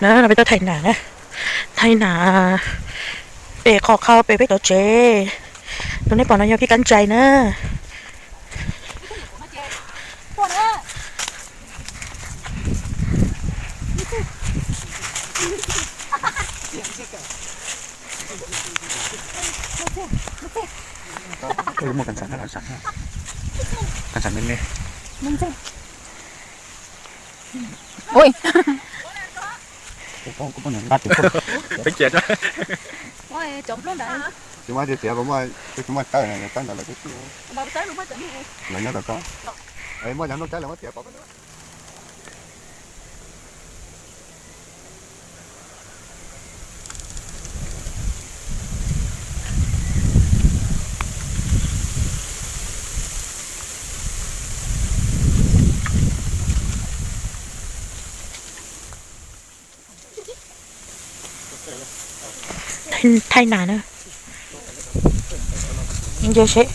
Na, no peb tuaj thaij nam na, thaij nam pem qhov qhau pem peb cov tsev. Tus nej pom no yog phij kab ntsais na. Ui, tsis muaj tias txiav, tsis muaj tawb, tawb ntawd lawm, lawv nyob rau koj. Muaj cov nplooj tawb lawv muab txiav pov. Thaij nam na. Ntsia seb.